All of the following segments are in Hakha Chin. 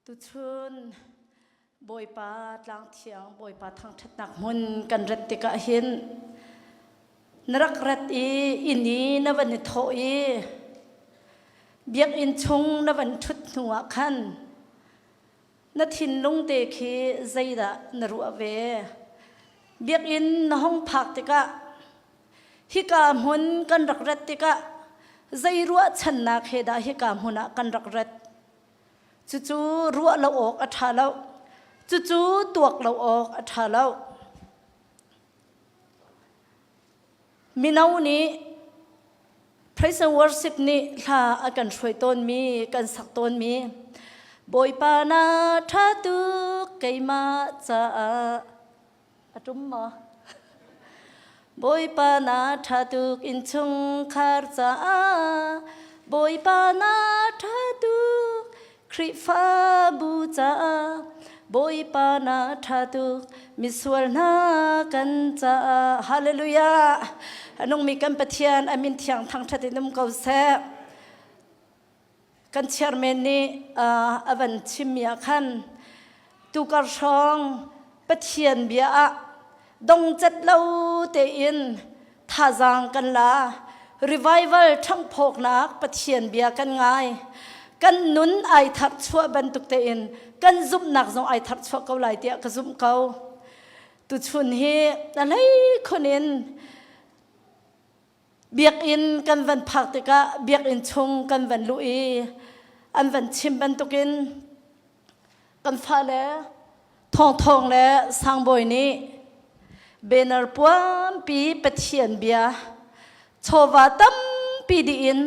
Tuchun Bawipa tlangthiang Bawipa thangṭhatnak hmun kan rat tikah hin na rak rat i inn i na van i thawh i biakinn chung na van ṭhut hnu ah khan na thinlung te khi zeidah na ruah ve? Biakinn na hung phak tikah hika hmun kan rak rat tikah zei ruahchannak he dah hika hmun ah kan rak rat? Cucu ruah lo awk a ṭha lo. Cucu tuak lo awk a ṭha lo. Mino nih praise and worship nih hla a kan hruai tawnmi, kan sak tawnmi Bawipa na ṭha tuk keimah caah A ṭum maw? Bawipa na ṭha tuk innchungkhar caah Bawipa na ṭha tuk Khrihfabu caah Bawipa na ṭha tuk misual hna kan caah Hallelujah A nungmi kan Pathian a min thiang thangṭhat in um ko seh Kan chairman nih a van chimmi ah khan tukar hrawng Pathian bia ah dongcat lo tein thazaang kan la. Revival ṭhanghphawknak Pathian bia kan ngai. Kan nun ai tharchuah bantuk tein kan zumhnak zong ai tharchuah ko lai tiah ka zumh ko. Tuchun hi a hlei khun in Biakinn kan van phak tikah biakinn chung kan van luh i an van chim bantukin kan fale thawngthawng le sangbawi nih banner puampi Pathian bia chawva tampi dih in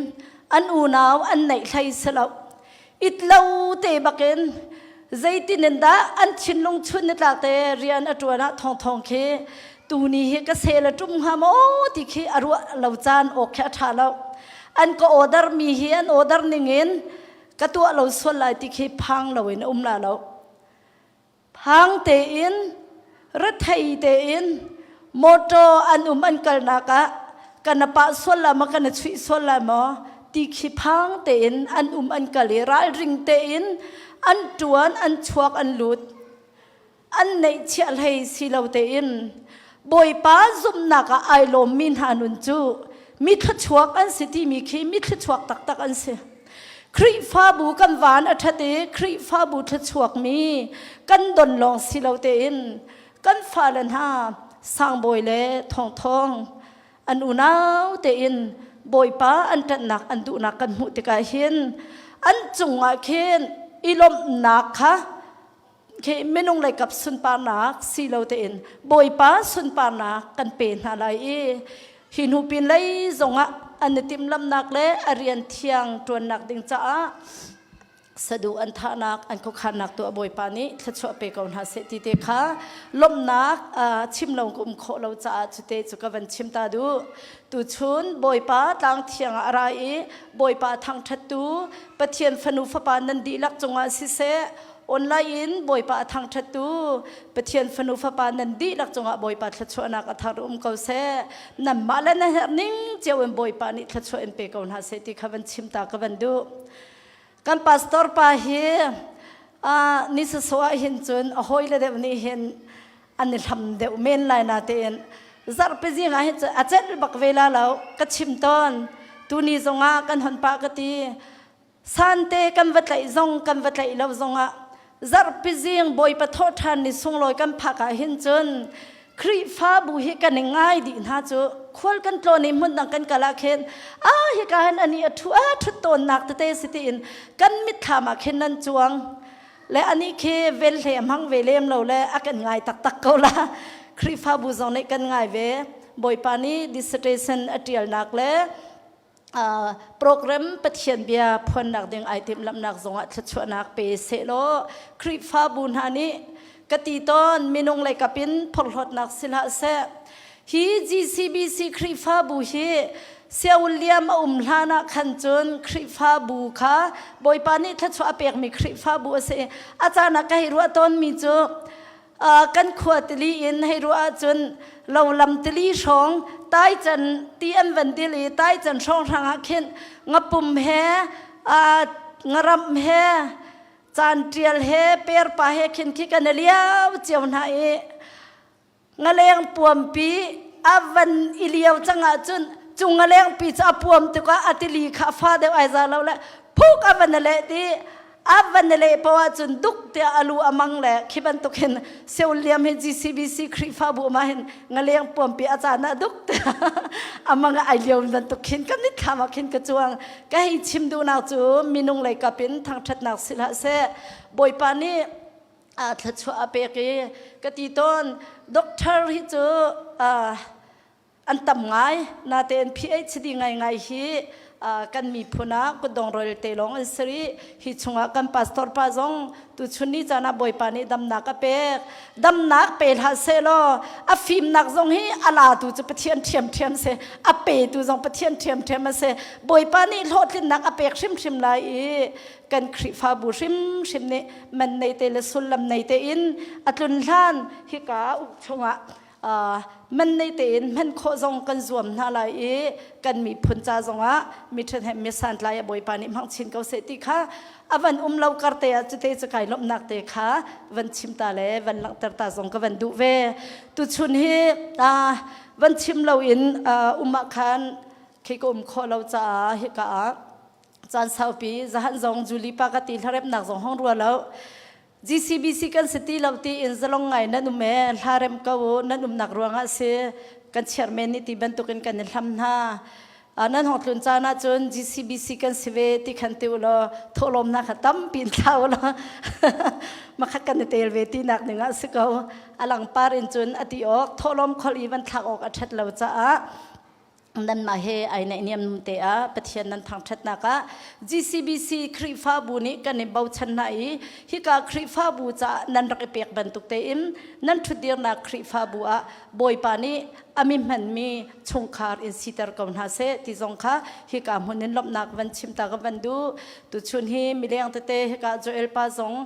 an unau an neih hlei si lo it lo te bakin zeitin in dah an thinlung chun nitlak te rian a ṭuan ah thawngthawng khi tuni hi ka sel a ṭum hnga maw ti khi a ruah lo caan awk khi a ṭha lo an ka order mi hi an order ning in ka tuah lo sual lai ti khi phang lo in a um la lo Phang tein, rethei tein motor an um an kalnak ah kan pah sual la maw kan chuih sual lai maw ti khi phang tein an um an kal i ralring tein an tuan an chuak an lut an neihchiah hlei si lo tein Bawipa zumhnak ah ai lawmmi hna nun cu mi thluachuak an si timi khi mi thluachuak taktak an si. Khrihfabu kan van a ṭhat i Khrihfabu thluachuakmi kan don lawng si lo tein kan fale hna sangbawi le thawngthawng an unau tein Bawipa an ṭanhnak an duhnak kan hmuh tikah hin an cungah khin i lawmhnak kha khi minung lei kap sunparnak si lo tein Bawipa sunparnak kan pe hna lai i hi hnu pin lei zongah an i timhlamnak le a rian thiang ṭuannak ding caah sadu an thahnak an khuakhannak tu a Bawipa nih thluachuah pe ko hna seh ti te kha lawmhnak chim lo ka um khawh lo caah cute cu ka van chim ta duh tuchun Bawipa tlang thiang ah a ra i Bawipa thangṭhattu Pathian fanu fapa nan dihlak cungah siseh Online in Bawipa a thangṭhattu Pathian fanu fapa nan dihlak cungah Bawipa thluachuahnak a thar um ko seh. Nanmah le na herh ning cio in Bawipa nih thluachuah in pe ko hna seh ti kha van chim ta ka van duh. Kan pastor pa hi ni sasawh ah hin cun a hawile deuh nih hin an i hlam deuh men lai na tein zarhpi zing ah hin cun a celh bak ve la lo ka chim tawn tuni zongah kan hon pah ka ti Sante kan va tlaih zong kan va tlaih lo zongah zarhpi zing Bawipa thawhṭhan ni sunglawi kan phak ah hin cun Khrihfabu hi kan i ngai dih hna cu khual kan tlawn i hmun dang kan kal ah khin a hika hin ani a ṭhu a ṭhut tawnnak tete si tiin kan mitthlam ah khin nan cuang le ani khi velhle a hmang ve lem lo le a kan ngai taktak ko la Khrihfabu zong nih kan ngai ve Bawipa nih dissertation a ṭialnak le program Pathian bia phuannak ding ai timhlamhnak zongah thluachuahnak pe sehlaw Khrihfabu hna nih ka ti tawn minung lei kap in phorhlawtnak si hlah seh hi GCBC Khrihfabu hi Seoul liam a um hlan ah khan cun Khrihfabu kha Bawipa nih thluachuah a pekmi Khrihfabu a si a caan ah ka hei ruah tawnmi cu kan khua tili in hei ruah ahcun lo lam tili hrawng taican ti an van dil i taican hrawng hrang ah khin ngapum he ngaramh he Caan ṭial he perpa he khin khi kan i lio cio hna i ngaleng puampi a van i lio cang ahcun cu ngalengpi cu a puam tikah a tili kha a fa deuh ai za lo le phuk a van i leh ti a van i leh poah ahcun duk tiah a lu a mang le khi bantuk hin Seoul liam hi GCBC Khrihfabu ma hin ngaleng puampi a caan ah duk tiah a mang ai lio bantuk khin kan mitthlam ah khin ka cuang ka hei chim duhnak cu minung lei kap in thangṭhatnak si hlah seh Bawipa nih thluachuah a pek i ka ti tawn doctor hi cu an tam ngai natein PhD ngaingai hi kan miphun ah kutdong rel te lawng an si rih hi chungah kan pastor pa zong tuchun ni caan ah Bawipa nih damnak a pek damnak pe hlah seh law a fimnak zong hi a latu cu Pathian ṭhiamṭhiam si a petu zong Pathian ṭhiamṭhiam a si Bawipa nih hlawhtlinnak a pek hrimhrim lai i kan Khrihfabu hrimhrim nih man nei te le sullam nei tein a tlun hlan hika uk chungah man nei tein hman khawh zong kan zuam hna lai i kan miphun ca zongah mi ṭhahnem mi santlai a Bawipa nih hmang chin ko seh ti kha a van um lo kar te ah cute cu kai lawmhnak te kha van chim ta le van langhter ta zong ka van duh ve tuchun hi van chim lo in um ah khan khi ka um khawh lo caah hika ah caan saupi zahan zong Julie pa ka ti hlaremnak zong hong rua lo GCBC kan si ti lo ti in zalong ngai nan um e hlarem ko u nan umnak ruangah si kan chairman nih ti bantukin kan i hlam hna nan hong tlun caan ahcun GCBC kan si ve ti khan ti u law thawhlawmnak kha tampi in thla u law makhat kan i tel ve ti nak ding ah si ko alangpar in cun a ti awk thawhlawm khol i van thlak awk a ṭhat lo caah nanmah he ai naihniam te ah Pathian nan thangṭhatnak ah GCBC Khrihfabu nih kan i bochan hna i hika Khrihfabu caah nan rak i pek bantuk tein nan ṭhutdirnak Khrihfabu ah Bawipa nih a mi hmanmi chungkhar in siter ko hna seh ti zong kha hika hmun in lawmhnak van chim ta ka van duh tuchun hi mileng tete hika Joel pa zong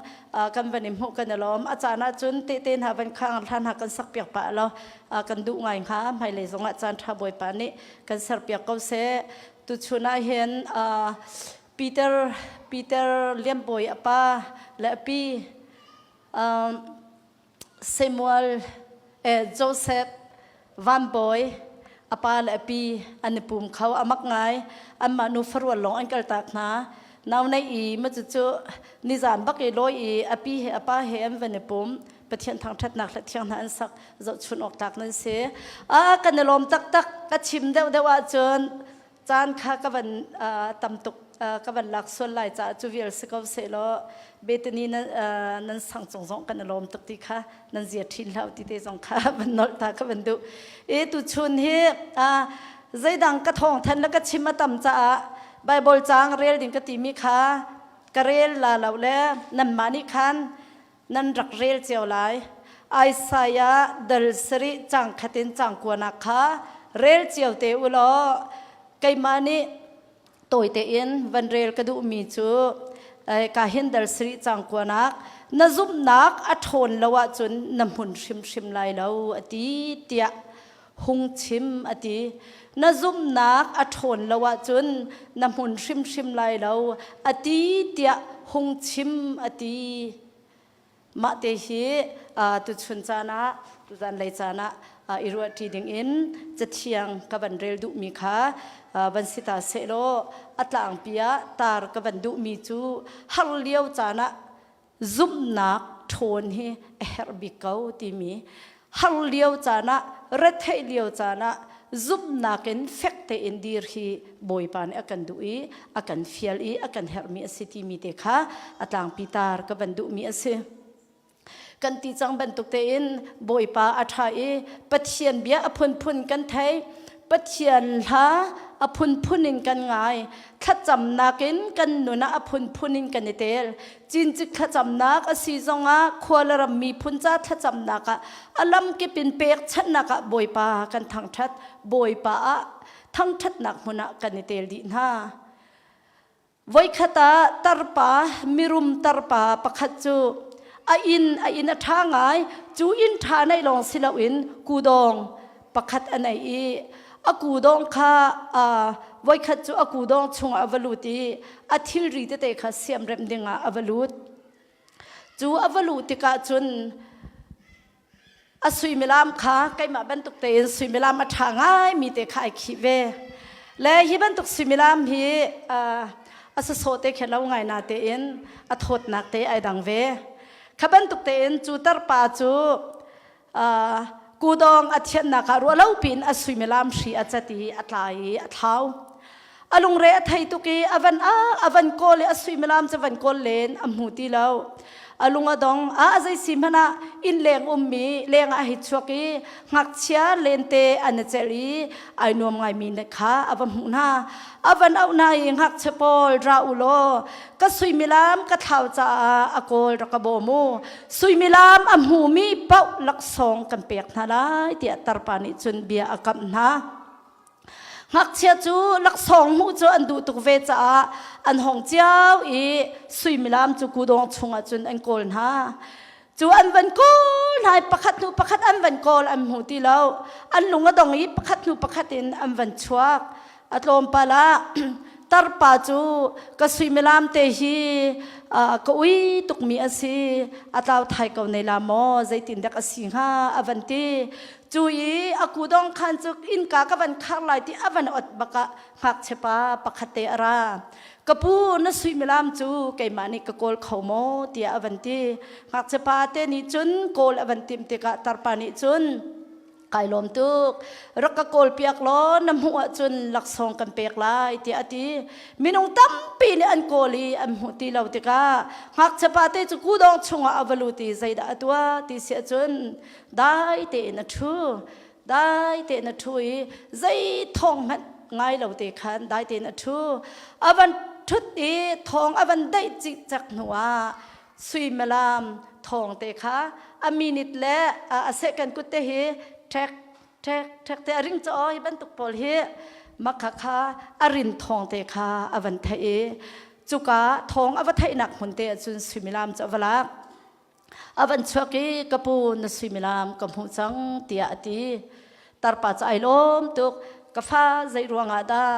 kan van i hmuh kan i lawm a caan ahcun tehte hna van khang hla hna kan sak piak pah lo kan duh ngai hnga hmailei zongah caan ṭha Bawipa nih kan serpiak ko seh tuchun ah hin Peter Peter Lianbawi a pa le a pi Samuel eh, Joseph Van Bawi a pa le a pi an i pum kho a mak ngai anmah nu farual lawng an kaltak hna nau nei i ma cu nizan bak i lawi i a pi he a pa he an van i pum Pathian thangṭhatnak le thiang hna an sak zohchun awk tlak nan si. A kan i lawm taktak ka chim deuhdeuh ahcun caan kha ka van tam tuk ka van lak sual lai caah cu vial si ko sehlaw Bethany nan, nan sang cung zong kan i lawm tuk ti kha nan zia ṭhin hlah ti te zong kha van nolh ta ka van duh. E tuchun hi zeidang ka thawng than le ka chim a tam caah Bible caang rel ding ka timi kha ka rel la lo le nanmah nih khan nan rak rel cio lai. Isaiah dal sarih cang khat in cang kuanak kha rel cio te u law keimah nih tawi tein van rel ka duhmi cu ka hin dal sarih cang kuanak na zumhnak a ṭhawn lo ahcun na hmun hrimhrim lai lo a ti tiah hung chim a ti na zumhnak a ṭhawn lo ahcun na hmun hrimhrim lai lo a ti tiah hung chim a ti mah te hi tuchun caan ah tuzan lei caan ah i ruahṭi dingin cathiang ka van rel duhmi kha van si ta sehlaw a tlangpi ah tar ka van duhmi cu har lio caan ah zumhnak ṭhawn hi a herh bik ko timi har lio caan ah retheih lio caan ah zumhnak in fek tein dir hi Bawipa nih a kan duh i a kan fial i a kan herhmi a si timi te kha a tlangpi tar ka van duhmi a si. Kan ti cang bantuk tein Bawipa a ṭha i Pathian bia a phunphun kan thei Pathian hla a phunphun in kan ngai thlacamnak in kan nun ah a phunphun in kan i tel cincik thlacamnak a si zongah khua le ram miphun ca thlacamnak ah a lamkip in pekchanhnak ah Bawipa kan thangṭhat Bawipa ah thangṭhatnak hmun ah kan i tel dih hna Voikhat ah tarpa mirum tarpa pakhat cu a inn a inn a ṭha ngai cu inn ṭha neih lawng si loin kudawng pakhat a nei i a kudawng kha voikhat cu a kudawng chungah a va lut i a thilri tete kha siamremh dingah a va lut. Cu a va luh tikah cun a suimilam kha keimah bantuk tein suimilam a ṭha ngaimi te kha ai khih ve. Le hi bantuk suimilam hi a sasawh te khe lo ngai na tein a thawtnak te ai dang ve. Kha bantuk tein cu tarpa cu kudawng a thiannak ah ruah lo piin a suimilam hri a cat i a tla i a thlau. A lungre a thei tuk i a van a a van kawl i a suimilam cu van kawl len a hmu ti lo. A lung a dong. A a zei si hmanh ah inn leng ummi leng ah a hei chuak i ngakchia lente an i celh i ai nuam ngaimi ne kha a va hmuh hna. A van auh hna i ngakchia pawl ra u law ka suimilam ka thlau caah a kawl rak ka bawm u. Suimilam a hmumi paoh laksawng kan pek hna lai tiah tarpa nih cun bia a kamh hna. Ngakchia cu laksawng hmuh cu an duh tuk ve caah an hong cio i suimilam cu kudawng chungah cun an kawl hna. Cu an van kawl hna i pakhat hnu pakhat an van kawl an hmu ti lo. An lung a dong i pakhat hnu pakhat in an van chuak. A tlawmpal ah tarpa cu ka suimilam te hi ka ui tukmi a si a tlau thai ko ne la maw zeitin dek a si hnga a van ti Cu i a kudong khan cu innka ka van khar lai ti a van ot bak ah ngakchia pa pakhat te a ra. Ka pu na suimilam cu keimah nih ka kawl kho maw tiah a van ti. Ngakchia pa te nih cun kawl a van timh tikah tarpa nih cun kai lawm tuk rak ka kawl piak law na hmuh ahcun laksawng kan pek lai tiah a ti. Minung tampi nih an kawl i an hmuh ti lo tikah ngakchia pa te cu kudawng chungah a va lut i zeidah a tuah ti si ahcun Dai tein a ṭhu. Dai tein a ṭhu i zei thawng hmanh ngai lo te khan dai tein a ṭhu. A van ṭhut i thawng a van daih cikcek hnuah suimilam thawng te kha a minute le a second kut te hi ṭhek ṭhek ṭhek te a ring caw hi bantuk pawl hi makha kha a rin thawng te kha a van theih i cuka thawng a va theihnak hmun te ahcun suimilam cu a va lak. A van chuak i ka pu na suimilam ka hmuh cang tiah a ti. Tarpa cu ai lawm tuk. Ka fa zei ruangah dah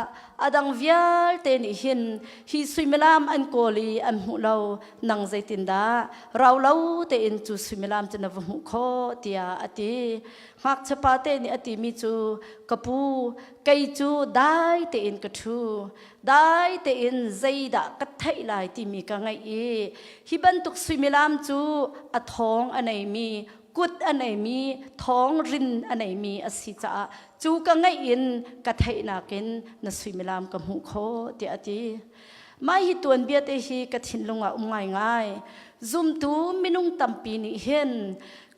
a dang vialte nih hin hi suimilam an kawl i an hmuh lo nang zeitindah rau lo tein cu suimilam cu na va hmuh khawh tiah a ti. Ngakchia pa te nih a timi cu ka pu kei cu dai tein ka ṭhu Dai tein zeidah ka theih lai timi ka ngaih i hi bantuk suimilam cu a thawng a neimi kut a neimi thawng rin a neimi a si caah cu ka ngaih in ka theihnak in na suimilam ka hmuh khawh tiah a ti. Mah hi tuanbia te hi ka thinlung ah um ngaingai. Zumtu minung tampi nih hin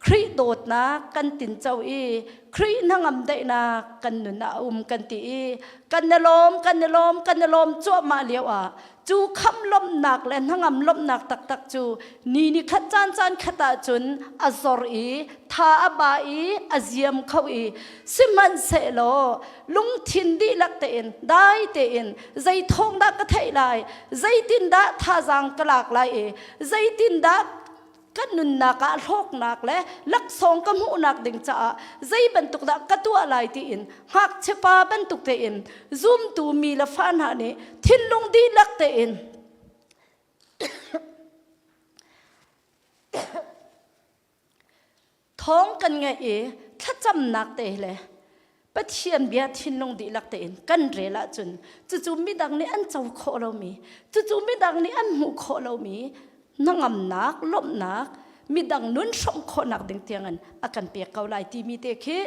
Khrih dawtnak kan tinco i Khrih hnangam daihnak kan nun ah a um kan ti i kan i lawm kan i lawm kan i lawm cuahmah lio ah cu kham lawmhnak le hnangam lawmhnak taktak cu ni ni khat caan caan khat ah cun a zor i tha a ba i a ziam kho i sihmanhsehlaw lungthin dihlak tein dai tein zei thawng dah ka theih lai zeitindah thazaang ka lak lai i zeitindah kan nunnak ah hlawknak le laksawng ka hmuhnak ding caah zei bantuk dah ka tuah lai tiin ngakchia pa bantuk tein zumtu mi le fa hna nih thinlung dihlak tein thawng kan ngeih i thlacamnak te le Pathian bia thinlung dihlak tein kan rel ahcun cucu midang nih an co khawh lomi cucu midang nih an hmuh khawh lomi hnangamnak lawmhnak midang nun hrawmh khawhnak ding tiangin a kan pek ko lai timi te khi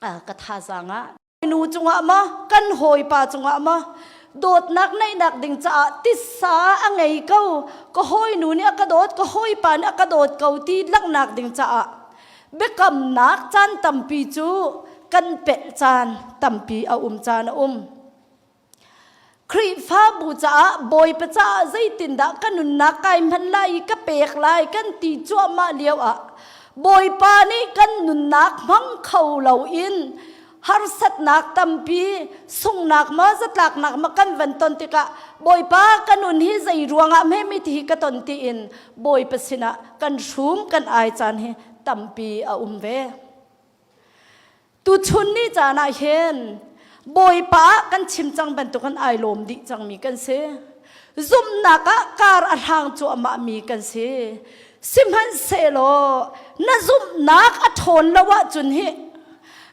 ka thazaang ah nu cungah maw kan hawipa cungah maw dawtnak neihnak ding caah tissa a ngei ko ka hawinu nih a ka dawt ka hawipa nih a ka dawt ko ti langhnak ding caah biakamnak caan tampi cu kan pelh caan tampi a um caan a um. Khrihfabu caah Bawipa caah zeitindah ka nunnak kai hman lai i ka pek lai kan ti cuahmah lio ah Bawipa nih kan nunnak hmang kho loin harsatnak tampi sunghnak maw zatlaknak maw kan van ton tikah Bawipa ka nun hi zei ruangah hme mi ti hi ka ton tiin Bawipa sinah kan hrum kan ai caan hi tampi a um ve. Tuchun ni caan ah hin Bawipa ah kan chim cang bantukin ai lawm dih cangmi kan si. Zumhnak ah kar a hlang cuahmahmi kan si. Sihmanhsehlaw na zumhnak a ṭhawn lo ahcun hi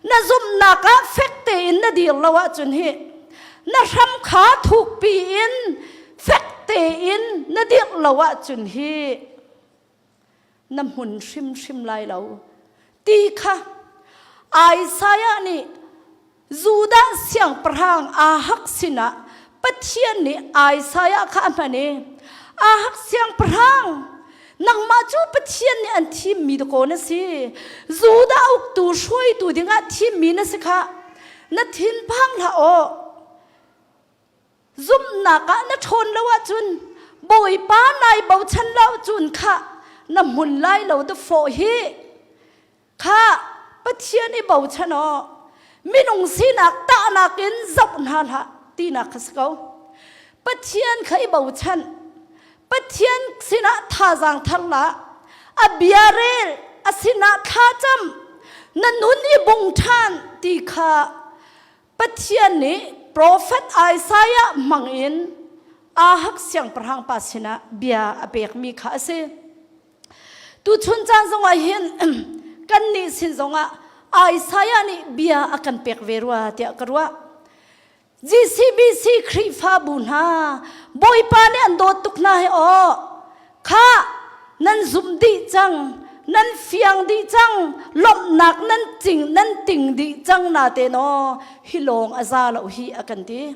na zumhnak ah fek tein na dir lo ahcun hi na hram kha thukpi in fek tein na dirh lo ahcun hi na hmun hrimhrim lai lo ti kha Isaiah nih Judah siangpahrang Ahak sinah Pathian nih Isaiah kha a hman i Ahak siangpahrang nangmah cu Pathian nih an thimmi dakaw na si Judah uktu hruaitu dingah thimmi na si kha na thinphang hlah aw Zumhnak ah na ṭhawn lo ahcun Bawipa nai bochan lo cun khah na hmun lai lo dafawh hi kha Pathian i bochan aw minung sinak tahnak in zoh hna hlah tinak kha si ko. Pathian kha i bochan Pathian sinah thazaang thar la a bia rel a sinah thlacam na nun i bung ṭhan ti kha Pathian nih profet Isaiah hmang in Ahak siangpahrang pa sinah bia a pekmi kha a si. Tuchun caan zongah hin kannih sin zongah Isaiah nih bia a kan pek ve rua tiah ka ruah. GCBC Khrihfabu hna Bawipa nih an dawt tuk hna hi aw Kha nan zumh dih cang, nan fiang dih cang, lawmhnak nan cing nan ting dih cang natein aw hi lawng a za lo hi a kan ti.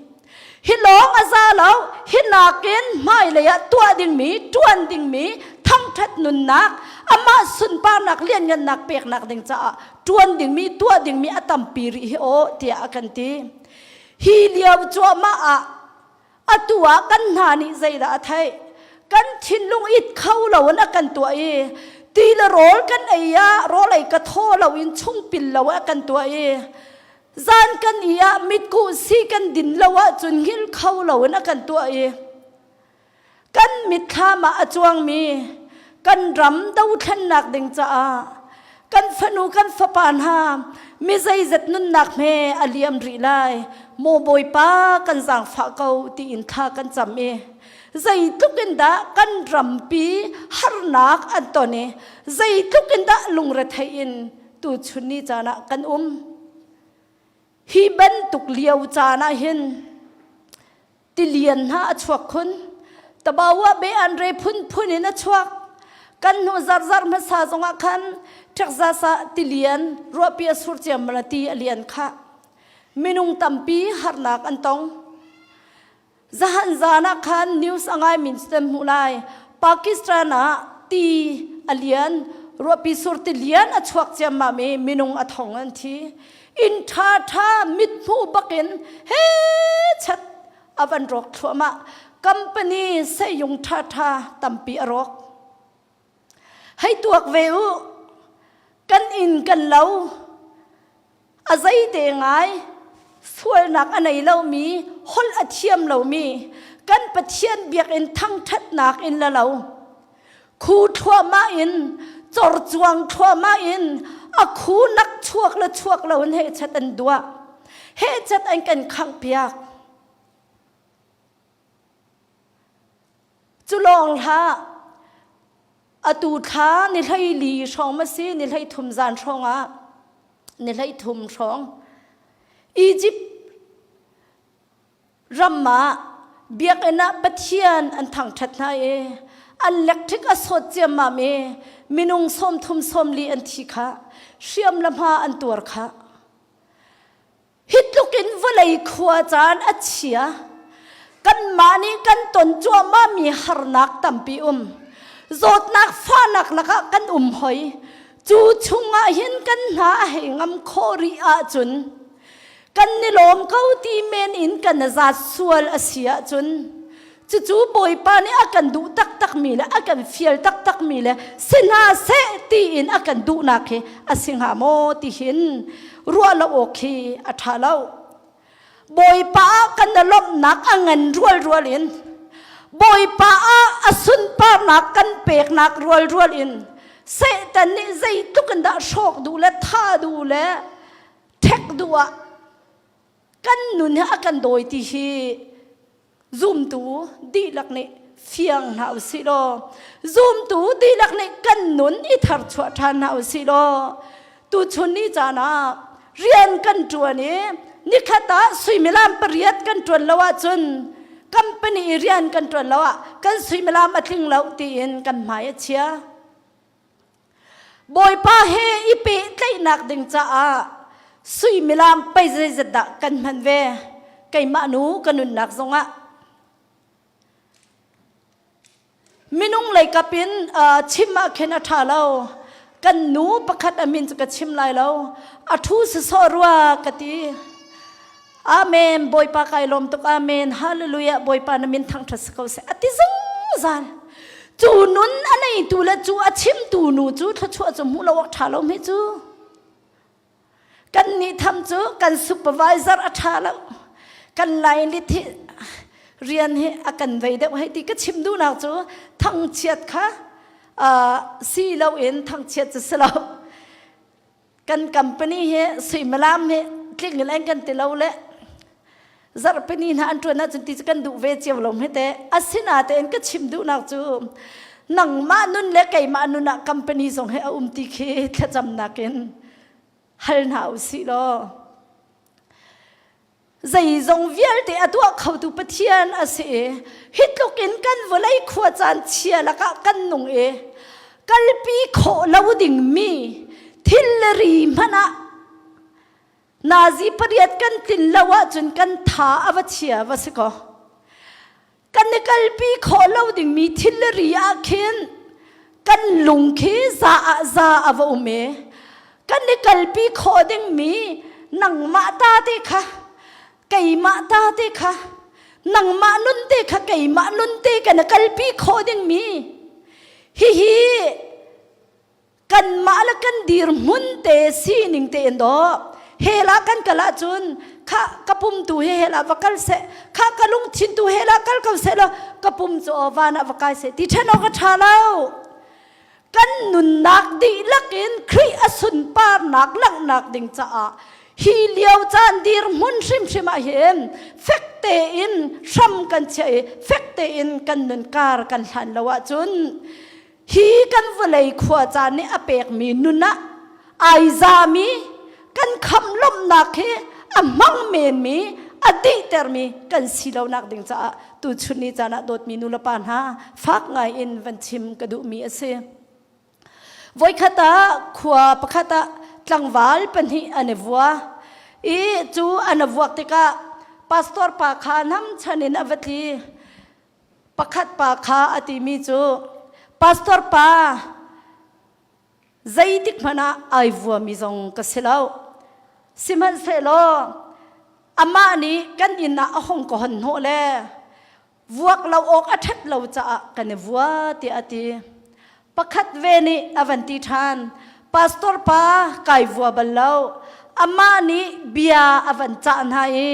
Hi lawng a za lo, hi nakin hmailei ah tuah dingmi, ṭuan dingmi thangṭhat nunnak, amah sunparnak lianngannak peknak ding caah ṭuan dingmi, tuah dingmi a tampi rih hi aw tiah a kan ti. Hi lio cuahmah ah Atu ah kan hna nih zeidah a theih? Kan thinlung it kho lo in a kan tuah i ti le rawl kan ei ah rawl ei ka thaw lo in chungpil lo ah kan tuah i zan kan i ah mitkuh si kan din lo ahcun hngilh kho lo in a kan tuah i kan mitthlam ah a cuangmi kan ram dothlennak ding caah kan fanu kan fapa hna mi zeizat nunnak hme a liam rih lai maw bawipa kan zaangfah ko tiin thla kan cam i zeitluk in dah kan rampi harnak an ton i zeitluk in dah lungrethei in tuchun ni caan ah kan um hi bantuk lio caan ah hin Tilian hna a chuak khun. Tabawa be an re phunphun in a chuak. Kan hnu zarzar hmasa zongah khan Texas ah tilian ruahpi a sur ciammal ti a lian kha. Minung tampi harnak an tong. Zahan zan ah khan news a ngai min stem hmuh lai. Pakistan ah ti a lian ruahpi sur tilian a chuak ciammam i minung a thong an thi. Inn ṭhaṭha mithmuh bakin he chat a van rawk thluahmah. Company sehyung ṭhaṭha tampi a rawk. Hei tuak ve u, kan inn kan lo, a zeite ngai sualnak a nei lomi, holh a thiam lomi, kan Pathian biakinn thangṭhatnak in la lo. Khu thluahmah in corcuang thluahmah in a khu nak chuak le chuak lo in hehchat an duah. Hehchat an kan khangh piak. Cu lawng hlah atu thla ni hlei li hrawng ma si ni hlei thum zan hrawng ah ni hlei thum hrawng Egypt ram ah biakinn ah Pathian an thangṭhat hna i an lekṭhik a sawt ciammam i minung 30 sawmli an thi kha hriam le hma an tuar kha hi tluk in vawlei khua caan a chia kanmah nih kan ton cuahmah mi harnak tampi um zawtnak fahnak lakah kan um hoi cu chungah hin kan hna a hei ngam khawh rih ahcun kan ni lawm ko ti men in kan zaat sual a si ahcun cucu Bawipa nih a kan duh taktakmi le a kan fial taktakmi le si hna seh tiin a kan duhnak hi a si hnga maw ti hin ruah lo awk hi a ṭha lo. Bawipa ah kan i lawmhnak a ngan rualrual in Bawipa ah a sunparnak kan peknak rualrual in Satan nih zeitluk in dah hrawk duh le thah duh le ṭhek duh ah kan nun hi a kan dawi ti hi Zumtu dihlak nih fiang hna usih law zumtu dihlak nih kan nun i tharchuah ṭhan hna usih law tuchun ni caan ah rian kan ṭuan i nikhat ah suimilam pariat kan ṭuan lo ahcun company i rian kan ṭuan lo ah kan suimilam a tling lo tiin kan hmai a chia. Bawipa he i pehtlaihnak ding caah suimilam pei zeizat dah kan hman ve keimah nu ka nunnak zongah minung lei kap in uh, chim ah khin a ṭha lo kan nu pakhat a min cu ka chim lai lo a ṭhu sasawh rua ka ti Amen Bawipa kai lawm tuk Amen Hallelujah Bawipa na min thangṭhat si ko seh a ti zungzal cu nun a neitu le cu a chimtu nu cu thluachuah cu hmuh lo awk ṭha lo hme cu kan nih tham cu kan supervisor a ṭha lo kan line lit hi rian hi a kan vei deuh hei ti ka chim duhnak cu thangchiat kha uh, si loin thangchiat cu si lo Kan company hi suimilam hi tling in an kan ti lo le zarhpini hna an ṭuan ahcun ti cu kan duh ve cio lo hme te. Asinain ka chim duhnak cu nangmah nun le keimah nun ah company zong hi a um ti khi thlacamnak in hal hna usih law Zeizong vialte a tuah khotu Pathian a si i hi tluk in kan vawlei khua caan chia lakah kan nung i kalpi khawh lo dingmi thil le ri hmanh ah nazi pariat kan tlin lo ahcun kan tha a va chia va si kaw Kan i kalpi khawh lo dingmi thil le ri ah khin kan lung khi za ah za a va um i kan i kalpi khawh dingmi nangmah ta te kha keimah ta te kha nangmah nun te kha keimah nun te kan i kalpi khawh dingmi hihi kanmah le kan dirhmun te sining te in dawh hell ah kan kal ahcun kha ka pum tu hi hell ah va kal seh kha ka lungthin tu hell ah kal ko seh law ka pum cu aw van ah va kai seh ti ṭhen awk a ṭha lo kan nunnak dihlak in Khrih a sunparnak langhnak ding caah hi lio caan dirhmun hrimhrim ah hin fek tein hram kan chiah i fek tein kan nun kar kan hlan lo ahcun Hi kan vawlei khua caan nih a pekmi nun ah ai zami kan khamh lawmhnak hi a hmang menmi a dihtermi kan si lonak ding caah tuchun ni caan ah dawtmi nulepa hna fak ngai in van chim ka duhmi a si. Voikhat ah khua pakhat ah tlangval pahnih an i vua i cu an i vuak tikah pastor pa kha namchan in a va tli. Pakhat pa kha a timi cu pastor pa zeitik hmanh ah ai vuami zong ka si lo. Sihmanhsehlaw amah nih kan inn ah a hung ka hon hnawh le vuak lo awk a ṭhat lo caah kan i vua tiah a ti. Pakhat ve nih a van ti ṭhan, Pastor pa kai vua bal lo. Amah nih bia a van cah hna i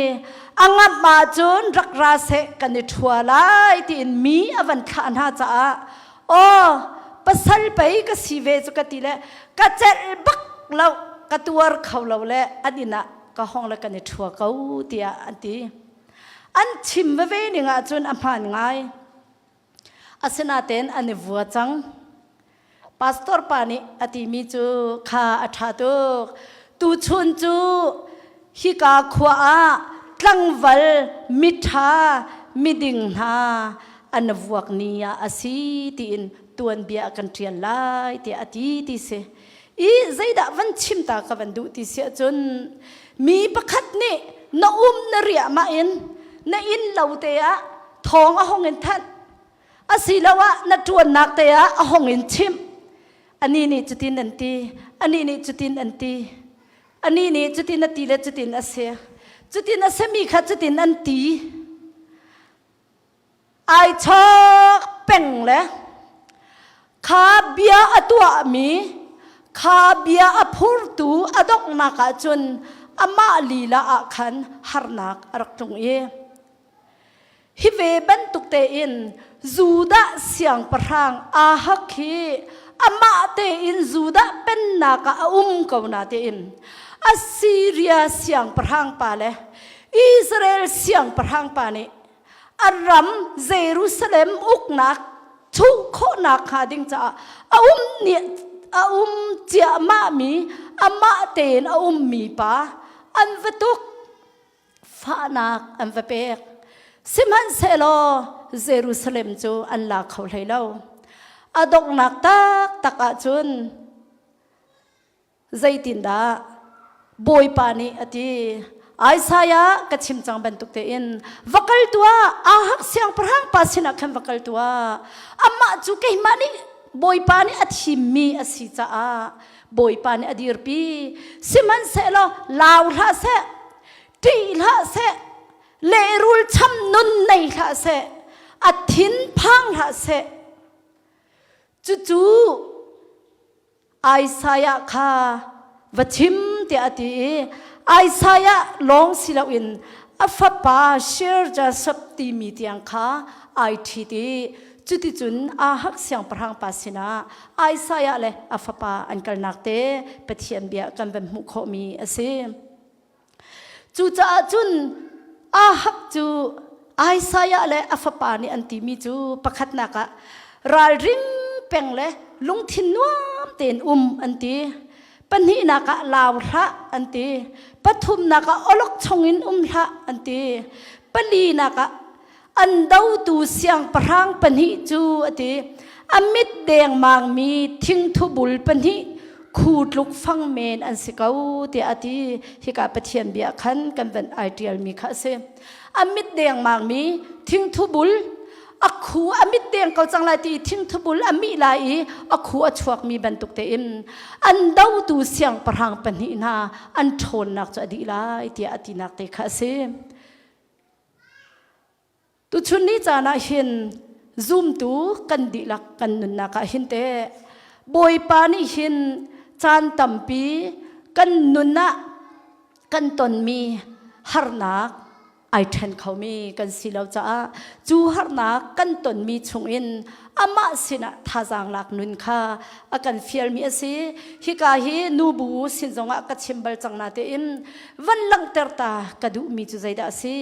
a ngamh ahcun rak ra seh kan i ṭhua lai tiin mi a van thlah hna caah aw pasal pei ka si ve cu ka ti le ka celh bak lo ka tuar kho lo le an inn ah ka hong le kan i ṭhua ko tiah an ti. An chim veve ning ahcun a hmaan ngai. Asinain an i vua cang. Pastor pa nih a timi cu kha a ṭha tuk. Tuchun cu hika khua ah tlangval miṭha miding hna an vuak ni ah a si tiin tuanbia a kan ṭial lai tiah a ti ti si. I zeidah van chim ta ka van duh ti si ahcun mi pakhat nih na um na riahmah in na inn lo te ah thawng a hong in thanh asiloah na ṭuannak te ah a hong in chimh anih nih cutin an ti anih nih cutin an ti anih nih cutin a ti le cutin a si cutin a simi kha cutin an ti ai chawk peng le kha bia a tuahmi kha bia a phurtu a donghnak ah cun amah lila ah khan harnak a rak tlung i Hi ve bantuk tein Judah siangpahrang Ahak hi amah tein Judah pennak ah a um ko na tein Assyria siangpahrang pa le Israel siangpahrang pa nih. A ram Jerusalem uknak chuh khawhnak hnga ding caah a um nih a um ciahmahmi amah tein a ummi pa an va tuk fahnak an va pek. Sihmanhsehlaw Jerusalem cu an la kho hlei lo. A donghnak taktak ahcun Zeitindah Bawipa nih a ti? Isaiah ka chim cang bantuk tein va kal tuah Ahak siangpahrang pa sinah khan va kal tuah amah cu keimah nih Bawipa nih a thimmi a si caah Bawipa nih a dirpi sihmanhsehlaw lau hlah seh ṭih hlah seh lehrul cham nun nei hlah seh a thin phang hlah seh cucu Isaiah kha va chim tiah a ti i Isaiah lawng si loin a fapa Shear Jashub timi tiang kha ai ṭhit i cuticun Ahak siangpahrang pa sinah Isaiah le a fapa an kalnak te Pathian bia kan van hmuh khawhmi a si. Cucaah cun Ahab cu Isaiah le a fapa nih an timi cu pakhatnak ah ralring peng le lungthin nuam tein um an ti. Pahnihnak ah lau hlah an ti. Pathumnak ah awlokchong in um hlah an ti. Palinak ah an dotu siangpahrang pahnih cu a ti a mit dengmangmi thingthu bul pahnih khu tluk fang men an si ko tiah a ti hika Pathian bia khan kan van ai ṭialmi kha a si a mit dengmangmi thingthu bul a khu a mit deng ko cang lai ti thingthu bul a mih lai i a khu a chuakmi bantuk tein an dotu siangpahrang pahnih hna an ṭhawnnak cu a dih lai tiah a tinak te kha a si Tuchun ni caan ah hin zumtu kan dihlak kan nunnak ah hin teh Bawipa nih hin caan tampi kan nun ah kan tonmi harnak ai ṭhen khomi kan si lo caah cu harnak kan tonmi chungin amah sinah thazaang lak nun kha a kan fialmi a si. Hika hi nubu sin zongah ka chim bal cang na tein van langhter ta ka duhmi cu zeidah a si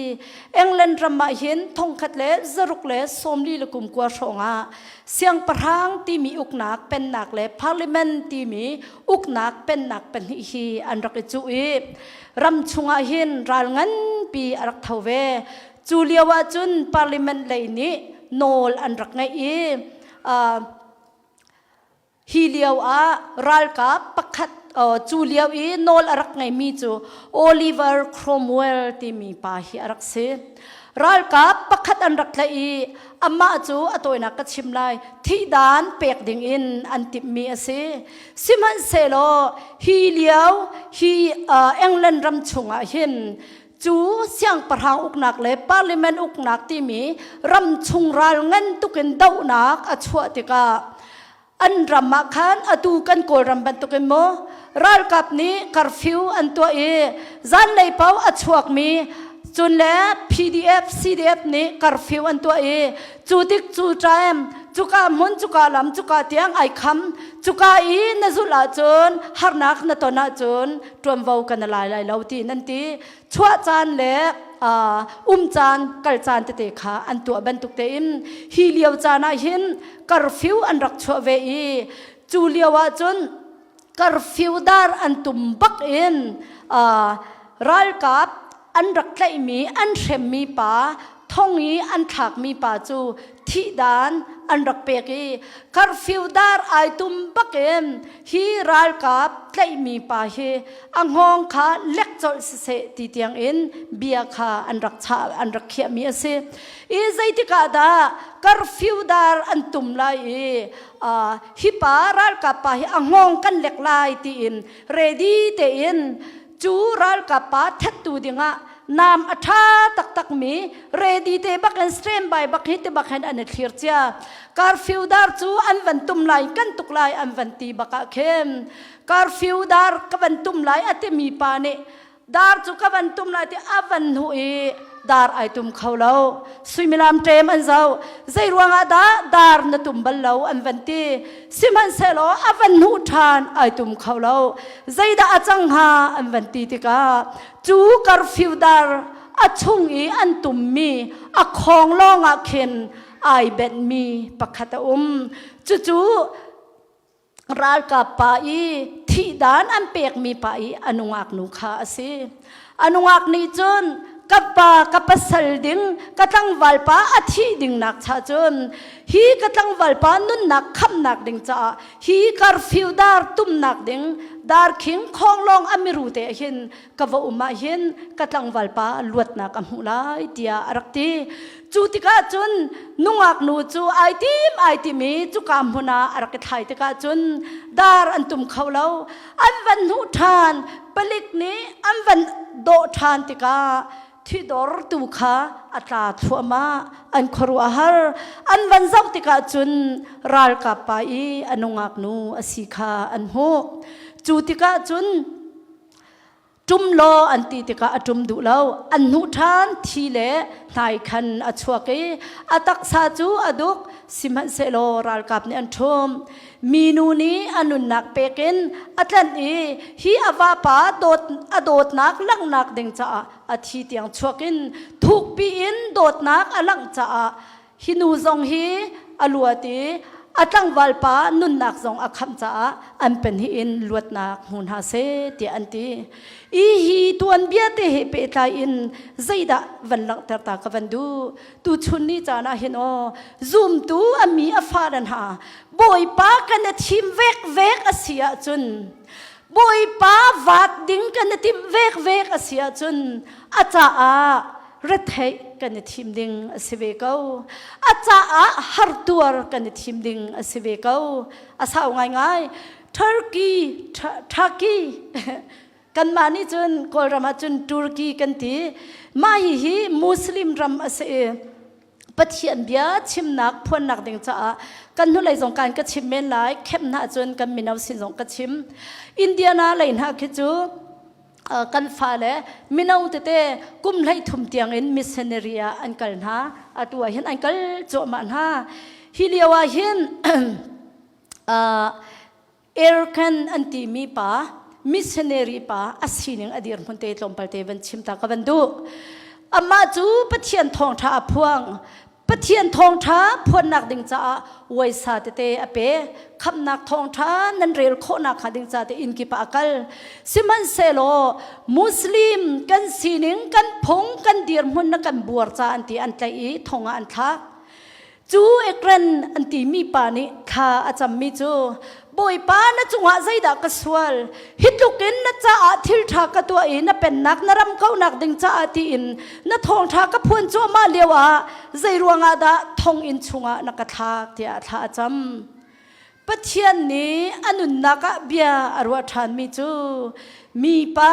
England ram ah hin thongkhat le zaruk le sawmli le kum kua hrawng ah siangpahrang timi uknak pennak le parliament timi uknak pennak pahnih hi an rak i cuh i ram chungah hin ral nganpi a rak tho ve cu lio ah cun parliament lei nih nawl an rak ngeih i Hi lio ah ralkap pakhat cu lio i nawl a rak ngeimi cu Oliver Cromwell timi pa hi a rak si. Ralkap pakhat an rak tlaih i amah cu a tawinak ka chim lai thihdan pek ding in an timhmi a si. Sihmanhsehlaw hi lio hi England ram chungah hin cu siangpahrang uknak le parliament uknak timi ram chung ral ngan tukin dohnak a chuah tikah an ram ah khan atu kan kawlram bantukin maw ralkap nih curfew an tuah i zanlei paoh a chuakmi cun le PDF CDF nih curfew an tuah i cu tik cu time cuka hmun cuka lam cuka tiang ai kham cuka i na zulh ahcun harnak na ton ahcun ṭuanvo kan lai lai lo ti nan ti chuah caan le um caan kal caan tete kha an tuah bantuk tein hi lio caan ah hin curfew an rak chuah ve i cu lio ah cun curfew dar an tum bak in ralkap an rak tlaihmi an hremmi pa thong i an thlakmi pa cu thihdan an rak pek i curfew dar ai tum bakin hi ralkap tlaihmi pa hi a hngawng kha lek colh siseh ti tiang in bia kha an rak chah an rak khiahmi a si i zeitikah dah curfew dar an tum lai i hi pa ralkap pa hi a hngawng kan lek lai tiin ready tein cu ralkap pa thattu dingah nam a ṭha taktakmi ready te bak in stand by bak hi te bak hin an i thlir cia curfew dar cu an van tum lai kan tuk lai an van ti bak ah khin curfew dar ka van tum lai a timi pa nih dar cu ka van tum lai ti a van hnu i dar ai tum kho lo suimilam ṭem an zoh zei ruangah dah dar na tum bal lo an van ti sihmanhsehlaw a van hnuh ṭhan ai tum kho lo zeidah a cang hnga an van ti tikah cu curfew dar. a chung i an tummi a khawng lawngah khin ai benhmi pakhat a um. Cucu ralkap pa i thihdan an pekmi pa i a nungak nu kha a si. A nungak nih cun ka pa ka pasal ding ka tlangval pa a thih ding nak cha cun hi ka tlangval pa nunnak khamnak ding caah hi curfew dar tumnak ding darkhing khawnglawng a miru te hin ka va um ah hin ka tlangval pa luatnak a hmuh lai tiah a rak ti. Cu tikah cun nungak nu cu ai tim ai tim i cuka hmun ah a rak i thlai tikah cun dar an tum kho lo. An van hnuh ṭhan, palik nih an van dawh ṭhan tikah thidor tu kha a tla thluahmah. An khuaruah a har. An van zoh tikah cun ralkap pa i a nungak nu a si kha an hmuh. Cu tikah cun Ṭum law an ti tikah a ṭum duh lo. An hnuh ṭhan thi le hnai khan a chuak i a taksa cu a duk. Sihmanhsehlaw ralkap nih an ṭhum. Minu nih a nunnak pek in a tlanh i hi a vapa dawt, a dawtnak langhnak ding caah a thi tiang chuak in thukpi in dawtnak a langh caah Hi nu zong hi a luat i a tlangval pa nunnak zong a khamh caah an pahnih in luatnak hmu hna seh tiah an ti. I hi tuanbia te he pehtlai in zeidah van langhter ta ka van duh. Tuchun ni caan ah hin aw zumtu a mi a fa le hna Bawipa kan i thim vek vek a si ahcun Bawipa vaat ding kan i timh vek vek a si ahcun a caah retheih kan i thim ding a si ve ko. A caah hartuar kan i thim ding a si ve ko. A sau ngaingai. Turkey, Turkey, kanmah nih cun Kawlram ah cun Turkey kan ti. Mah hihi Muslim ram a si i Pathian bia chimnak phuannak ding caah kan hnulei zong kan ka chim men lai khem hna cun kan mino sin zong ka chim. Indiana lei hna khi cu kan fale mino tete kum 13 tiangin missionary ah an kal hna atu ah hin an kal cuahmah hna hi lio ah hin Erkan an timi pa missionary pa a sining a dirhmun te tlawmpal te van chim ta ka van duh amah cu Pathian thawngṭha a phuang Pathian thawngṭha phuannak ding caah uaisa tete a pe. Khamhnak thawngṭha nan rel khawhnak hnga ding ca te inn kip ah a kal. Sihmanhsehlaw Muslim kan sining, kan phung, kan dirhmun na kan buar ca an ti an tlaih i thong ah an thlak. Cu ekren an timi pa nih thla a cammi cu Bawipa na cungah zeidah ka sual? Hi tluk in na caah thil ṭha ka tuah i na pennak na ram kauhnak ding caah tiin na thawngṭha ka phuan cuahmah lio ah zei ruangah dah thonginn chungah na ka thlak tiah thla a cam. Pathian nih a nunnak ah bia a ruah ṭhanmi cu mipa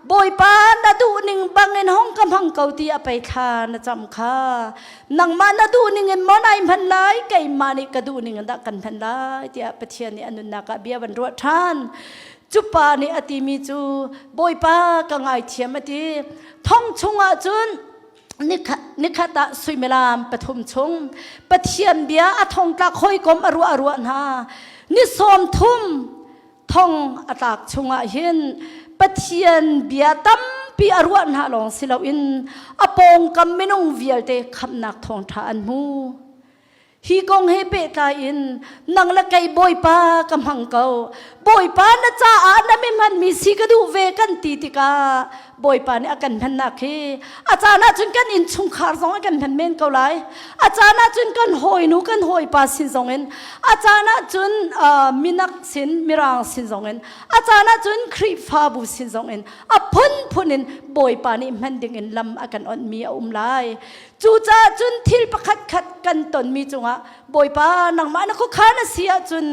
Bawipa na duhning bangin hong ka hmang ko ti a pei thla na cam kha nangmah na duhning in maw nai hman lai keimah nih ka duhning in dah kan hman lai tiah Pathian nih a nunnak ah bia van ruah ṭhan cu pa nih a timi cu Bawipa ka ngaithiam a ti thong chungah cun nikhat ah suimilam pathum chung Pathian bia a thongtlak hawikom a ruah a ruah hna ni sawm thum thong a tlak chungah hin Pathian bia tampi a ruah hna lawng si loin a pawngkam minung vialte khamhnak thawngṭha an hmu. Hi kong he pehtlai in nang le kei Bawipa ka hmang ko. Bawipa na caah na mi hmanmi si ka duh ve kan ti tikah Bawipa nih a kan hmannak hi a caan ahcun kan innchungkhar zong a kan hman men ko lai. A caan ahcun kan hawinu kan hawipa sin zong in a caan ahcun uh, minak sin mirang sin zong in a caan ahcun Khrihfabu sin zong in a phunphun in Bawipa nih hman ding in lam a kan onhmi a um lai. Cucaah cun thil pakhat khat kan tonmi cungah Bawipa nangmah na khuakhan a si ahcun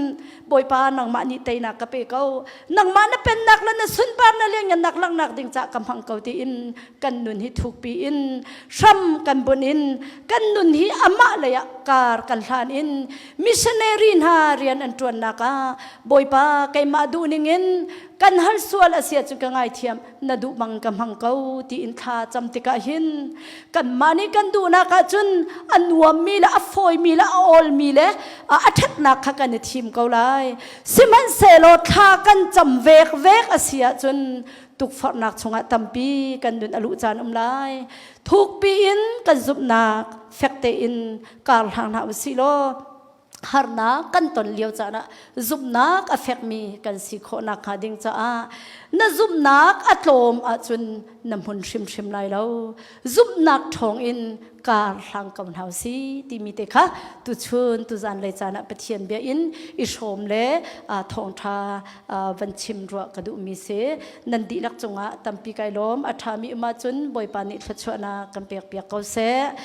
Bawipa nangmah nih teinak ka pe ko nangmah na pennak le na sunpar na lianngannak langhnak ding cah ka hmang ko tiin kan nun hi thukpi in hram kan bunh in kan nun hi amah lei ah kar kan hlan in missionary hna rian an ṭuannak ah Bawipa keimah duhning in kan hal sual a si ahcun ka ngaithiam na duh bang ka hmang ko tiin thla cam tikah hin kanmah nih kan duhnak ahcun a nuammi le a fawimi le a awlmi le a ṭhatnak kha kan i thim ko lai sihmanhsehlaw thla kan cam vek vek a si ahcun. Tukforhnak chungah tampi kan nun a luh caan um lai. Thukpi in kan zumhnak fek tein kar hlang hna usih law harnak kan ton lio caan ah zumhnak a fekmi kan si khawh nakhnga ding caah na zumhnak a tlawm ahcun na hmun hrimhrim lai lo. Zumhnak ṭhawng in kar hlang ko hna si timi te kha tuchun tuzan lei caan ah Pathian bia in i hrawm le thawngṭha van chim ruah ka duhmi si. Nan dihlak cungah tampi kai lawm. A ṭhami um ahcun Bawipa nih thluachuahnak kan pek piak ko seh.